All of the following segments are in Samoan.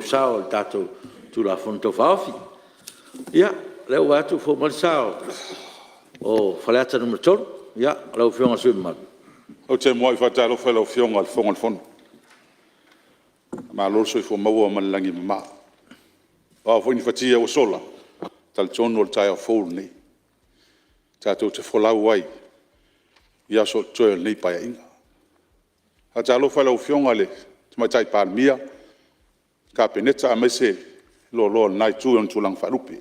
Sao i le tatou Tulafono Tau Faaofi. Ia o lea ua ou vaai atu ua fou mai le sa o Faleata 3. Ia, lau Afioga i le sui usufono mamalu. Ou te muai faatalofa i lau Afioga i le Fofoga o le Fono, malo le soifua maua ma le lagi e mama. O a foi ni fatia ua sola, e talitonu o le taeao fou lenei, tatou te folau ai i aso o totoe o lenei Paeaiga. E faatalofa i lau Afioga i le Tamaitai Palemia, le Kapeneta aemaise le loaloa o lena Itu i ona tulaga faalupe. E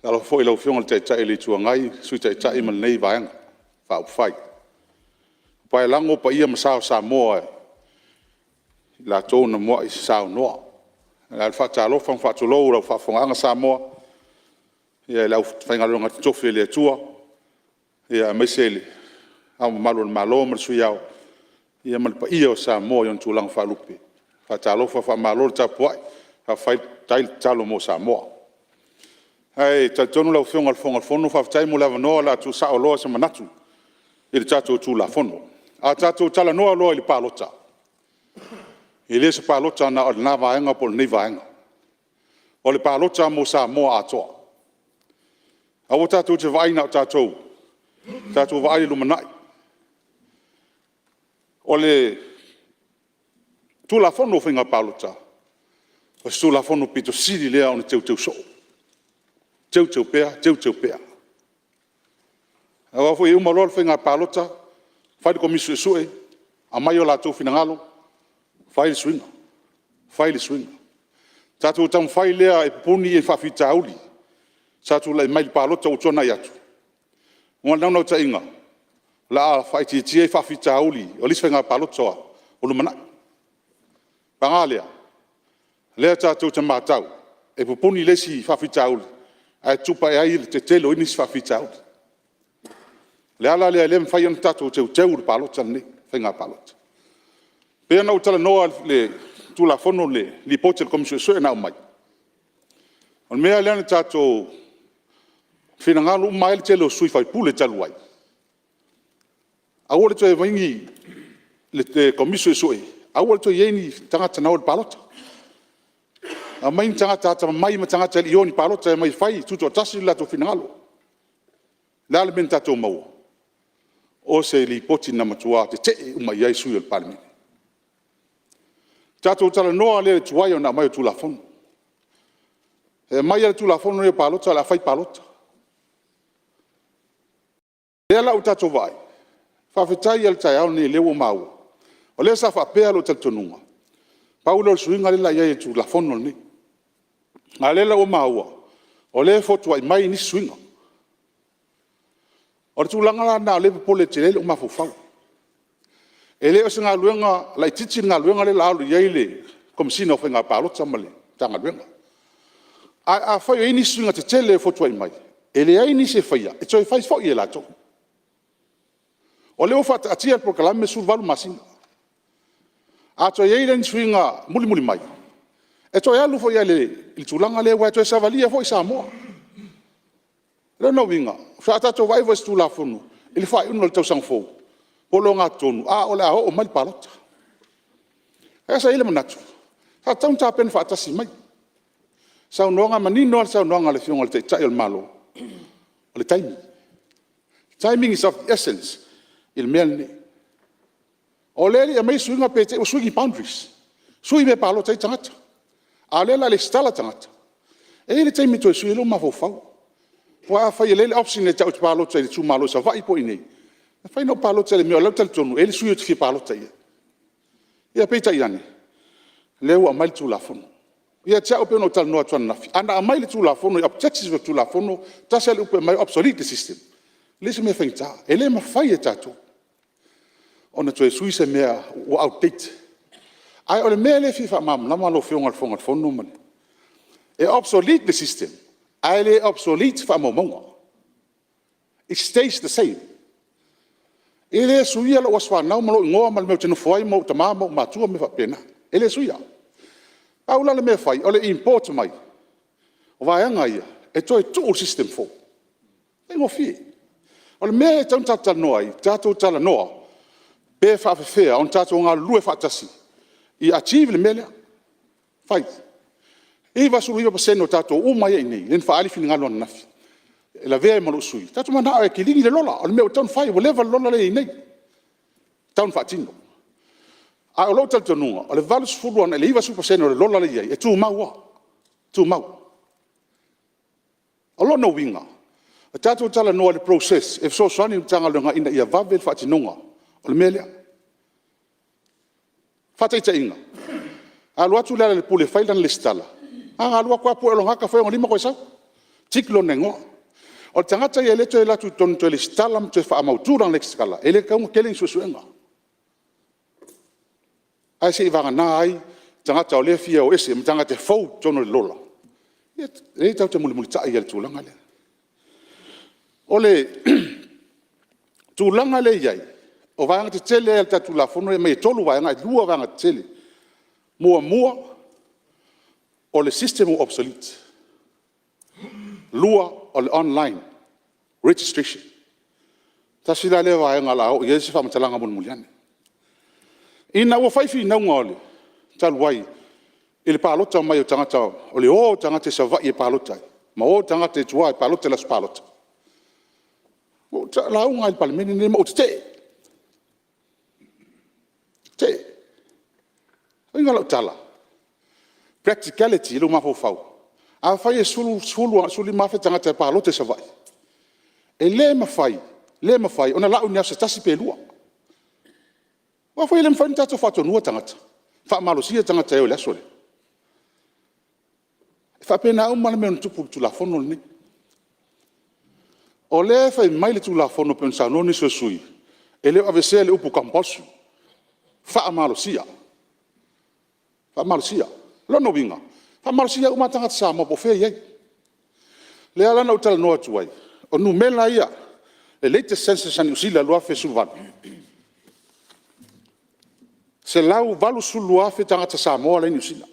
faatalofa foi i lau Afioga i le Taitai o le Itu Agai, Sui Taitai ma lenei Vaega Faaupufai. Ua paelago paia ma sa o Samoa i latou na muai saunoa. O le faatalofa ma faatulou i lau faafofogaaga Samoa i le aufaigaluega totofi a le Atua, aemaise Le Ao Mamalu o le Malo ma le Sui Ao, ma le paia o Samoa i ona tulaga faalupe. Faatalofa faamalo le tapuai, faafetai tatalo mo Samoa. Ae talitonu lau Afioga i le Fofoga Fetalai, faafetai mo le avanoa, o le a tuusao loa se manatu i le tatou Tulafono. A tatou talanoa loa i le palota, e le o se palota na o lena vaega po o lenei vaega. O le palota mo Samoa atoa. Aua tatou te vaai na o tatou, tatou vaai i le lumanai. O le Tulafono o Faiga Palota, o se Tulafono aupito sili lea ona teuteu soo, teuteu pea, teuteu pea. Aua foi e uma loa le faiga palota, fai le Komisi Suesue, aumai o latou finagalo, fai le suiga, fai le suiga. Ona tatou taumafai lea e pupuni faafitauli sa tulai mai i le palota ua tuanai atu, ma le naunautaiga o le a faaitiitia ai faafitauli o le isi faiga palota o lumanai. Paga lea, o lea tatou te matau, e pupuni le isi faafitauli ae tutupu ae ai le tetele o nisi faafitauli. O le ala lea o lea e mafai ona tatou teuteu le palota lenei, faiga palota. E pei ona ou talanoa i le Tulafono i le Lipoti a le Komisi Suesue na aumai, o le mea lea na tatou finagalo uma ai le tele o sui usufono talu ai, aua le toe aumaia ni Komisi Suesue, aua le toe i ai ni tagata na o i le palota. Aumai ni tagata atamamai ma tagata e le i o i ni palota e omai e fai, tutoatasi lo latou finagalo. O le a le mea na tatou maua? O se Lipoti na matua tetee uma i ai sui usufono o le Palemene. Ona tatou talanoa lea i le tuai ona aumai o Tulafono. E aumai lava le Tulafono lenei o Palota o le a fai palota. O lea la ua tatou vaai, faafetai lava i le taeao lenei o lea ua maua, o lea sa faapea lou talitonuga, pau lea o le suiga lea o le a i ai i le Tulafono lenei. A o lea la ua maua, o lea e fotuai mai nisi suiga. O le tulaga la lena o lea e popole tele ai lou mafaufau. E le o se galuega laitiiti le galuega lea o le a alo i ai le Komesina o Faiga Palota ma le Matagaluega. Ae afai o i ai nisi suiga tetele e fotuai mai, e leai nisi e faia, e toe fai foi e latou. O lea ua faataatia le polokalame e 18 masina. A toe i ai la ni suiga mulimuli mai, e toe alu foi lava i le tulaga lea aua e toe savalia foi Samoa. O lona uiga, pe a tatou vaai foi i se Tulafono i le faaiuga o le tausaga fou po o le ogatotonu, a o le a oo mai le palota. Ae sa i ai le manatu, sa tatau ona tapena faatasi mai saunoaga, e manino lava le saunoaga a le Afioga i le Taitai o le Malo, o le taimi. Timing is of essence i le mea lenei. O lea e le i aumaia suiga pe te i ua sui ni boundaries, sui mea e palota ai tagata, a o lea o le a resitala tagata. E i ai le taimi e toe sui ai lou mafaufau. Aua afai e lelei le option ia te au ou te palota i le itumalo i Savaii po o i inei, e mafai ona ou palota i le mea o la e ou te talitonu e i ai le sui ou te fia palota i ai. Ia peitai ane, o lea ua aumai le Tulafono. Ia te au e pei ona ou talanoa atu ananafi, ana aumai le Tulafono i objectives o le Tulafono, e tasi lava le upu e aumai ai o le obsolete le system. E le o se mea faigata. E le mafai e tatou ona toe sui se mea ua outdate. Ae o le mea lea e fia faamalamalama lau Afioga i le Fofoga Fetalai, e obsolete le system ae le obsolete faamaumauga. It stays the same. E le suia lou aso fanau ma lou igoa ma le mea ou te nofo ai ma ou tama ma ou matua ma mea faapena. E le suia. Pau la le mea e fai o le import mai o vaega ia e toe tuu i le system fou. E faigofie. O le mea e tatau ona tatou talanoa ai, tatou talanoa pe faapefea ona tatou galulue faatasi ia achieve le mea lea. Fai. E 99% o tatou uma lava ia i inei lea na faaali finagalo ananafi e lavea ai ma lou sui usufono, tatou te mananao e kilini le lola, o le mea ua tatau ona fai ua leva le lola lea e i ai nei, e tatau ona faatino. A o lou talitonuga o le 80 agai i le 90% o le lola lea e i ai e tumau lava, e tumau. O lona uiga ua tatou talanoa i le process e fesoasoani i le Matagaluega ina ia vave le faatinoga o le mea lea. Faataitaiga, a alu atu Lealailepule e fai lana resitala, na ona alu atu lava pue lona ata fai lona lima toe sau, tick lona igoa. O le tagata ia lea e toe alu atu i totonu e toe resitala ma toe faamautu lana resitala, e le tatau ona tele ni suesuega. Ae seiavagana ai tagata o lea e fia o ese ma tagata e fou i totonu o le lola, ia lea tatou te mulimulitai ai i le tulaga lea. O le tulaga lea e i ai, o vaega tetele lava o le tatou Tulafono lea e aumai e 3 vaega ae 2 vaega tetele. Muamua, o le system ua obsolete. Lua, o le online registration. Tasi la lea vaega o le a oo i ai se faamatalaga mulimuli ane. Ina ua fai finauga talu ai i le palota mai o tagata, o le o o tagata i Savaii e palota ai ma o tagata i tua e palota i le aso palota, na ou lauga ai lava i le Palemene lenei ma ou tetee, tetee. O le uiga o lau tala, practicality i lou mafaufau, afai e 10,000 agai i le 15,000 tagata e palota i Savaii, e le mafai, le mafai ona lau i ni aso se tasi pe lua. Aua foi e le mafai ona tatou faatonuina tagata, faamalosia tagata e o i le aso lea. E faapena uma lava mea na tutupu i le Tulafono lenei. O lea e fai mai le Tulafono pei ona saunoa nisi o sui usufono, e le o aveesea le upu compulsory, faamalosia, faamalosia. O lona uiga, faamalosia uma lava tagata Samoa po o fea e i ai. O lea la na ou talanoa atu ai, o numera ia, the latest census a Niu Sila 2018, 182,000 tagata Samoa la e i Niu Sila.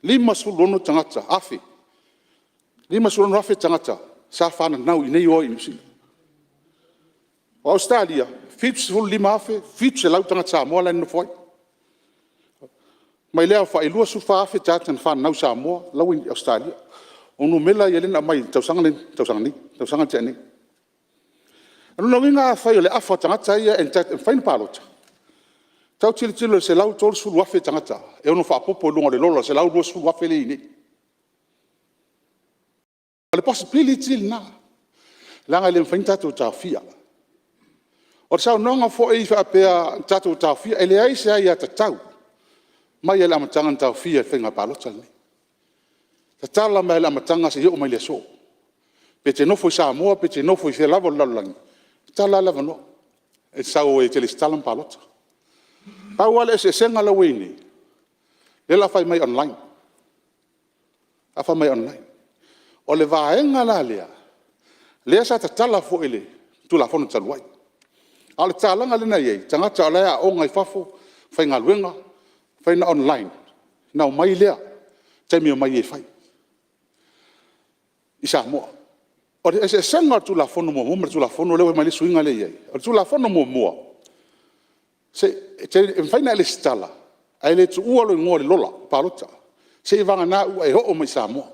56,000 tagata sa fananau i inei o ai i Niu Sila. O Ausetalia, 75,700 tagata Samoa la e nonofo ai. Mai lea aofai, e 24,000 tagata na fananau i Samoa la ua i Ausetalia. O numera ia lea na aumai i le tausaga lea na tea nei. O lona uiga afai o le afa o tagata ia e entitle e mafai ona palota, tau tilotilo i le 130,000 tagata e ono faaopoopo i luga o le lola e 120,000 lea e i ai nei. O le possibility lena, leaga e le mafai ona tatou taofia. O le saunoaga foi faapea na tatou taofia, e leai se aiatatau mai lava i le amataga na taofia ai le Faiga Palota lenei. Tatala mai lava i le amataga seia oo mai i le aso. Pe te nofo i Samoa pe te nofo i fea lava o le lalolagi, e tatala lava le avanoa e te sau ai e te resitala ma palota. Pau lava le eseesega lea ua i ai nei, lea o le a fai mai online, o le a fai mai online. O le vaega la lea, lea sa tatala foi i le Tulafono talu ai. A o le tatalaga lea na i ai, tagata o la e aooga i fafo, faigaluega, mafai ona online ona omai lea i le taimi e omai ai e fai i Samoa. O le eseesega o le Tulafono muamua ma le Tulafono lea ua aumai le suiga lea e i ai, o le Tulafono muamua, e mafai ona e resitala ae le tuua lou igoa i le Lola Palota seiavagana ua e oo mai i Samoa,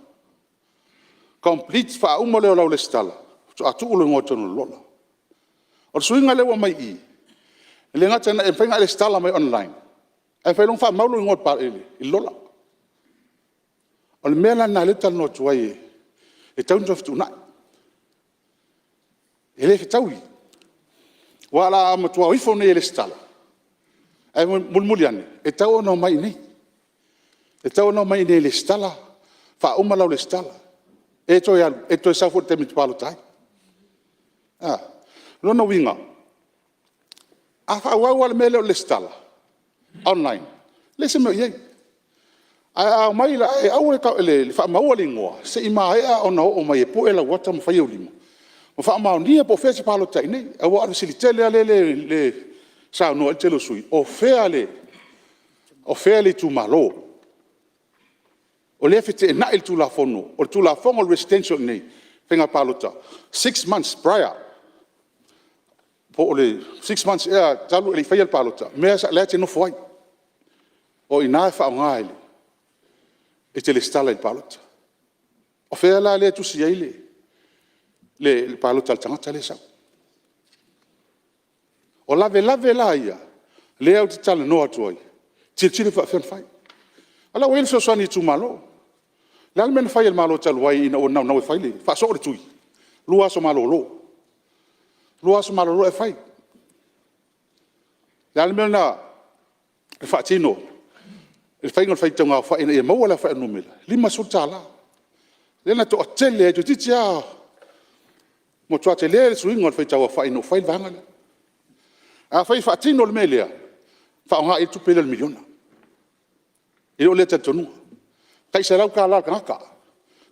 complete faauma lea o lau resitala faatoa tuu lou igoa i totonu o le Lola. O le suiga lea ua aumai i i, e le gata ina e mafai ona e resitala mai online ae mafai loa ona faamau lou igoa i le Lola. O le mea la lena lea ou te talanoa atu ai e tatau ona toe fetuunai. E le fetaui aua o le a matua o ifo nei e resitala ae mulimuli ane e tatau ona omai i inei. E tatau ona omai i inei e resitala, faauma lau resitala, e toe alu e toe sau foi i le taimi e te palota ai. O lona uiga, a faaauau lava le mea lea o le resitala online, e leai se mea o i ai. Ae a omai la ae aua le faamauina le igoa se i maea ona oo mai e pue lau ata ma fai ou lima ma faamaonia po o fea e te palota ai i inei. Aua o le fesili tele lava lea e saunoa ai le tele o sui usufono, o fea le itumalo? O lea e feteenai le Tulafono, o le Tulafono o le residential i inei Faiga Palota, six months prior po o le six months ea talu e le i faia le palota, mea la e te nofo ai. O i ina e faaaoga e te resitala ai i le palota. O fea la lea e tusi ai le palota a le tagata lea e sau? O lavelave la ia lea ou te talanoa atu ai, tilotilo pe faapefea ona fai. O la ua i ai le fesoasoani i itumalo. O le a le mea na fai e le Malo talu ai ina ua naunau e faasoo le tui? 2 aso malolo, 2 aso malolo ae fai. O le a le mea na faatino i le faiga o le faitauaofai ina ia maua le aofai o numera? E $50. Lea na toatele ai, toeitiiti lava matua tele le suiga o le faitauaofai ina ua fai le vaega lea. Afai e faatino le mea lea, faaaoga i ai le tupe lea o le miliona i lou lea talitonuga. E tai $100 a le tagata,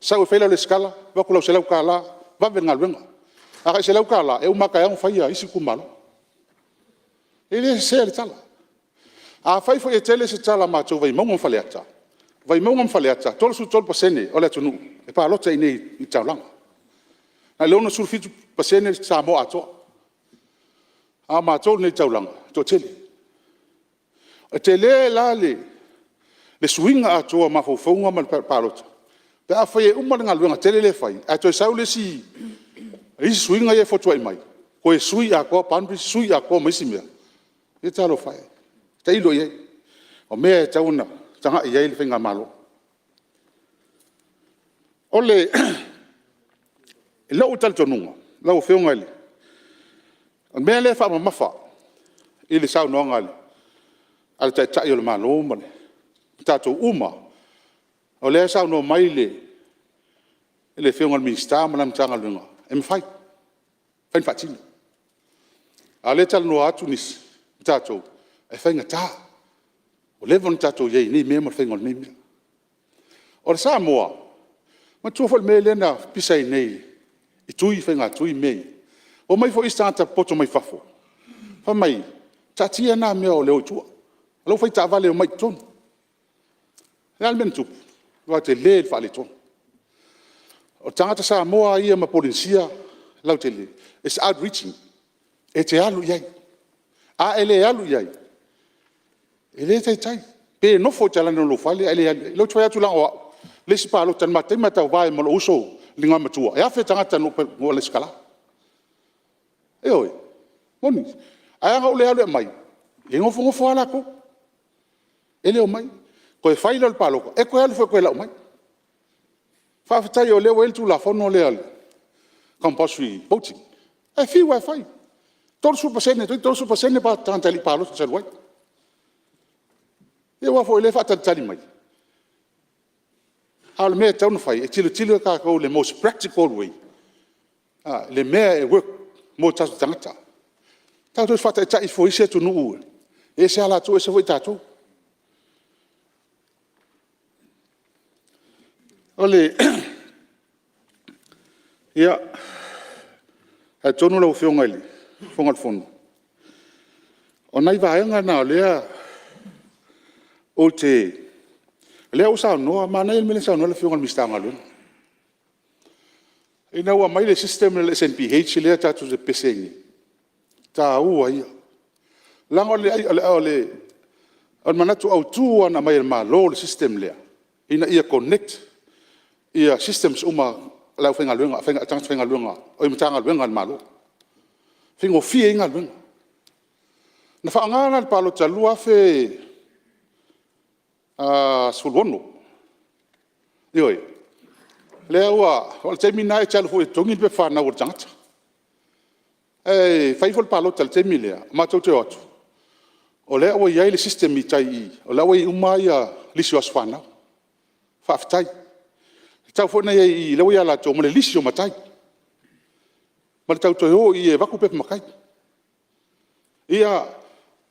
sau e fai lau resitala, avatu lau $100, vave le galuega. A tai $100 e uma lava taeao ma fai isi itumalo. E le sese le tala. Afai foi e tele se tala a matou Vaimauga ma Faleata, Vaimauga ma Faleata e 33% o le atunuu e palota i inei i le taulaga, ae o le 67% le Samoa atoa. A o matou i inei i le taulaga e toatele. E tele la le suiga atoa o mafaufauga ma le palota pe afai e uma le galuega tele lea e fai ae toe sau le isi suiga ia e fotuai mai, toe sui atoa boundaries sui atoa ma isi mea, ia talofa e, tailo i ai. O mea e tatau ona tagai i ai le Faigamalo. O lou talitonuga lau Afioga o le mea lea e faamamafa i le saunoaga a le Taitai o le Malo ma tatou uma lava, o lea e saunoa mai le Afioga i le Minisita ma lana Matagaluega, e mafai, e mafai ona faatino. A o lea e talanoa atu nisi ma tatou, e faigata, ua leva ona tatou i ai i nei mea ma le faiga o nei mea. O le Samoa, manatua foi le mea lea na pisa ai nei i tui faiga tui ma mea ia? Omai foi isi tagata popoto mai fafo fai mai, taatia na mea o le o i tua, o la ua fai taavale e omai i totonu. O le a le mea na tupu? Matua tele le faaletonu. O tagata Samoa lava ia ma Polenisia lautele, its outreaching, e te alu i ai. A e le alu i ai, e le taitai. Pe nofo i talaane o lou fale ae le alu i ai. O lea ou te fai atu leaga o au, le isi palota i le matou taimi na ma tauva ai ma lou uso le Igoamatua, e 1,000 tagata na ou lesitala. Ioe, e moni. Ae a na ou le alu e aumai, e nofonofo lava latou, e le omai. Toe fai lea o le palota, e toe alu foi e toe lau mai. Faafetai o lea ua i ai le Tulafono lea o le Compulsory Voting, ae fiu lava e fai, 30% toeitiiti 30% tagata e le i palota talu ai. Ia aua foi o lea e faatalitali mai. A o le mea e tatau ona fai, e tilotilo tatou i le most practical way, le mea e work mo tatou tagata. Tatou te faataitai fua i isi atunuu e ese lava latou ese foi tatou. Ia, e talitonu lau Afioga i le Fofoga Fetalai, o nai vaega na o lea ou te… O lea ua saunoa, manaia le mea lea na saunoa ai le Afioga i le Minisita o Galuega, ina ua aumai le system lea o le SNBH lea tatou te pepese ai nei, o le taua ia. Leaga o le manatu autu lava na aumai e le Malo le system lea, ina ia connect systems uma a tagata faigaluega o Matagaluega a le Malo, e faigofie ai galuega. Na faaaoga la i le palota i le 2016, ioe. O le taimi lena e te alu foi e totogi le pepa fanau a le tagata. Ae fai foi le palota i le taimi lea matou te o atu o lea ua i ai le system i tai i i, o la e ua i ai uma lisi o aso fanau. Faafetai. E tatau foi ona i ai i i o la e ua ia latou ma le lisi o matai, ma le tau toe o i i e avatu pepa matai. Ia,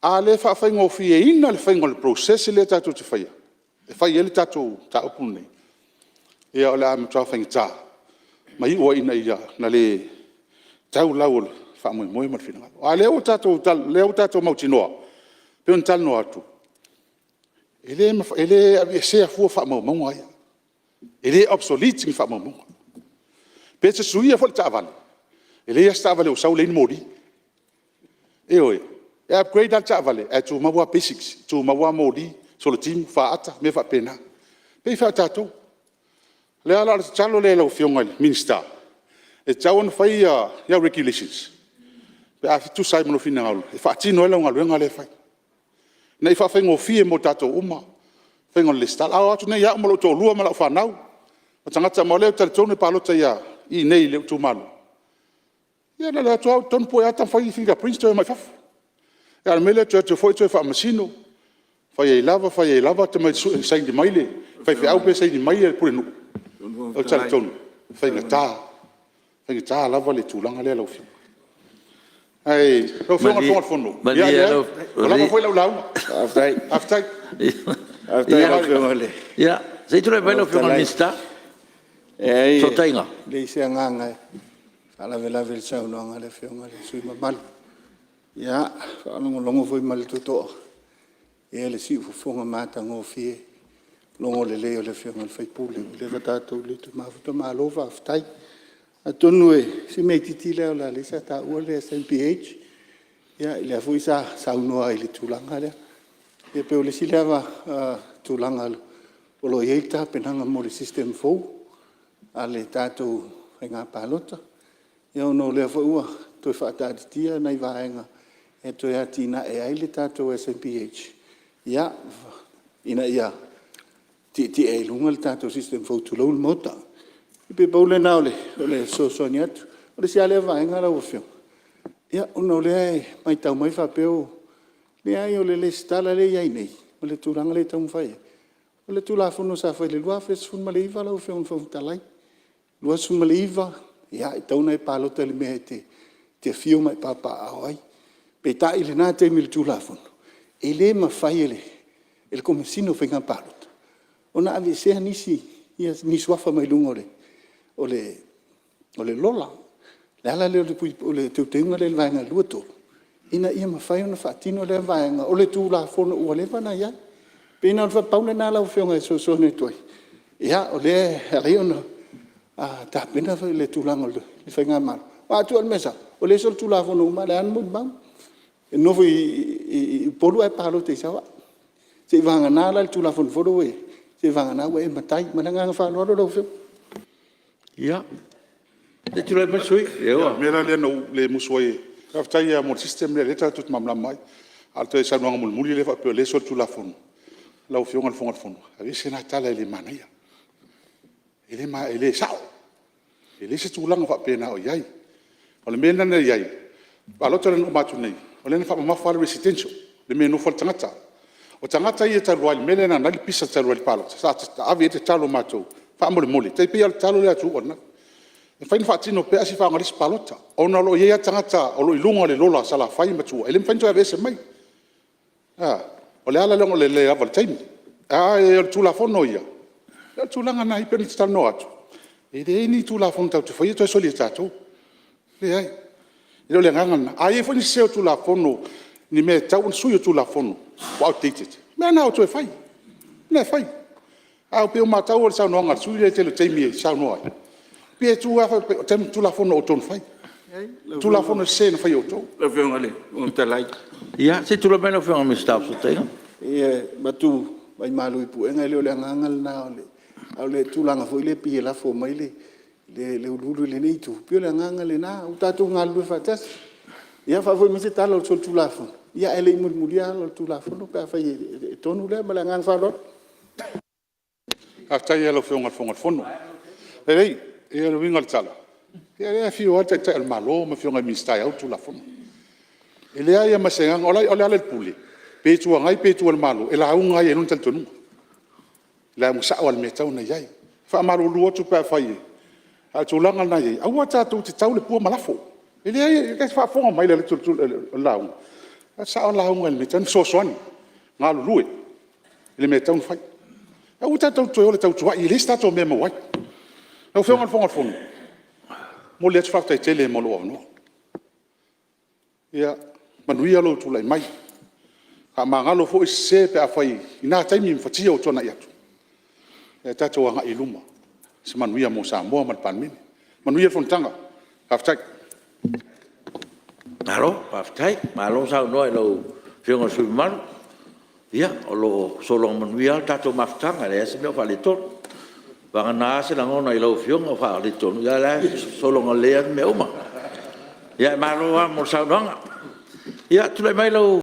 a le faafaigofieina le faiga o le process lea tatou te faia e fai ai le tatou mataupu lenei, ia o le a matua faigata ma iu ai ina le tau lau o le faamoemoe ma le finagalo. A o lea ua tatou mautinoa e pei ona talanoa atu, e le aveesea fua faamaumauga ia, e le obsolete ni faamaumauga. Pe te suia foi le taavale, e leai lava se taavale ua sau leai ni moli. Ioe. E upgrade lava le taavale ae tumau lava basics, tumau lava moli, Solotimu, faata, mea faapena. E pei foi o tatou. O le ala o le tatalo lea i lau Afioga i le Minisita, e tatau ona fai au Regulations pe a tusa ai ma lou finagalo e faatino ai lau galuega lea e fai, ina ia faafaigofie mo tatou uma le faiga o le resitala. A o atu nei au ma lou toalua ma lau fanau ma tagata uma, o lea ou te talitonu e palota i inei i lou itumalo, ia na ona o atu lava o i totonu pue ata fai fingerprints toe omai i fafo. A o le mea lea o le toe o atu foi toe faamasino, fai ai lava fai ai lava tomai saini mai le faifeau pe saini mai le pulenuu. Ou te talitonu e faigata, faigata lava le tulaga lea lau Afioga. Ae lau Afioga i le Fofoga o le Fono, ia leai, ua lava foi lau lauga. Faafetai. Ia, se i tulai mai lau Afioga i le Minisita o Fesootaiga. E leai se agaga e faalavelave i le saunoaga a le Afioga i le sui usufono mamalu. Ia, faalogologo foi ma le totoa i le siufofoga matagofie, logo lelei o le Afioga i le sui usufono ua leva tatou le mafuta, malo faafetai. Atonu o si mea itiiti lea ona o lea sa taua le SNBH, ia lea foi sa saunoa ai i le tulaga lea. Ia pei o le isi lea tulaga o lo o i ai tapenaga mo le system fou a le tatou Faiga Palota, ia ona o lea foi ua toe faataatitia nai vaega e toe atinae ai le tatou SNBH ina ia tietie ai i luga le tatou system fou, tulou le Maota. E pei na pau lena o le fesoasoani atu. O le isi lava lea vaega lau Afioga, ia ona o lea e maitau mai faapea ua… Leai o le resitala lea e i ai nei ma le tulaga lea e taumafai i ai, o le Tulafono sa fai i le 2019 lau Afioga i le Fofoga Fetalai. 2019, ia e tatau ona e palota i le mea e te afio ma e papaaao ai. Peitai i lena taimi i le Tulafono, e le mafai e le Komesina o Faiga Palota ona aveesea ni suafa mai luga o le Lola. O le ala lea o le teuteuga lea i le Vaega 23 ina ia mafai ona faatino lea vaega o le Tulafono ua leva ona i ai. Pei na o le pau lena lau Afioga e fesoasoani atu ai, ia o lea e ala ai ona tapena le tulaga o le Faigamalo. Aua a tuu i ai le mea e sao o lea e solitulafono uma lava, e leai lava ni molimau, e nofo i Upolu ae palota i Savaii. Seiavagana la le Tulafono fou lea ua i ai, seiavagana ua e matai. Ma le agaga faaaloalo lau Afioga. Ia, se i tulai mai le sui usufono. O le mea la lea na ou le musu ai, faafetai lava mo le system lea o lea tatou te malamalama ai. A o le toe saunoaga mulimuli lea faapea o lea e solitulafono, lau Afioga i le Fofoga Fetalai, aveese lena tala e le manaia, e le sao. E leai se tulaga faapena o i ai. O le mea lena na i ai i le palota lea na uma atu nei, o lea na faamamafa lava le residential, le mea e nofo ai le tagata. O tagata ia talu ai i le mea lea na alu ai le pisa talu ai i le palota, sa ave i ai le tatalo a matou, faamolemole, e tai pei lava o le tatalo lea a Tuuu ananafi, e mafai ona faatino pea ae se i faaaoga i le isi palota, ona o lo o i ai lava tagata o lo o i luga o le lola a Salafai ma tua e le mafai ona toe aveese mai. O le ala lea o le le lava o le taimi. A o le Tulafono ia, o le tulaga lena e i ai pei ona ta talanoa atu, e leai ni Tulafono tatou te faia toe soli e tatou. E leai. E le o le agaga lena. A i ai foi ni sese o Tulafono ni mea e tatau ona sui o le Tulafono ua outdated, o mea na e o e toe fai, o mea e fai. Ae pei ua matau i le saunoaga a le sui usufono lea i le tele o taimi e saunoa ai, pei e tu lava faapea o Tulafono a outou na fai, o Tulafono sese na fai e outou. Ia, se i tulai mai lau Afioga i le Minisita o Fesootaiga. Ia, e avatu vaimalu i puega e le o le agaga lena, a o le tulaga foi lea pei e lafo mai le uluulu i lenei itu, pei o le agaga lena, ua tatou galulue faatasi. Ia faafoi mai se tala o le solitulafono ae le i mulimulia ala o le Tulafono pe afai e tonu lea. Ma le agaga faaaloalo. Faafetai lava i lau Afioga i le Fofoga o le Fono. E lelei, o le uiga o le tala, ia o lea e afio lava le Taitai o le Malo ma Afioga i Minisita e ou le Tulafono. E leai lava ma se agaga. O Lealailepule, pe Itu Agai pe itu i le Malo, e lauga lava ia i lona talitonuga, e lauga sao lava i le mea e tatau ona i ai. E faamalulu atu pe afai… a o le tulaga lena e i ai, aua tatou te tau le pua ma lafo. E leai, e faafofoga mai le alu atu o le lauga, e sao lava lauga i le mea e tatau ona fesoasoani, galulue i le mea e tatau ona fai. Aua tatou te toe o i le tautuai e leai se tatou mea e maua ai. Lau Afioga i le Fofoga o le Fono, e momoli atu le faafetai tele mo lou avanoa. Ia manuia lou tulai mai, faamagalo foi le sese pe afai i na taimi ma fatia ua tuanai atu, ae tatou agai i luma se manuia mo Samoa ma le Palemene. Manuia le fonotaga. Faafetai. Malo faafetai, malo saunoa i lau Afioga i le sui usufono mamalu Ia, o lo o sologa manuia lava le tatou mafutaga e leai lava se mea o faaletonu. Vagana se lagona i lau Afioga o faaletonu, a o la e sologa lelei lava mea uma. Ia malo lava mo le saunoaga. Ia, tulai mai lau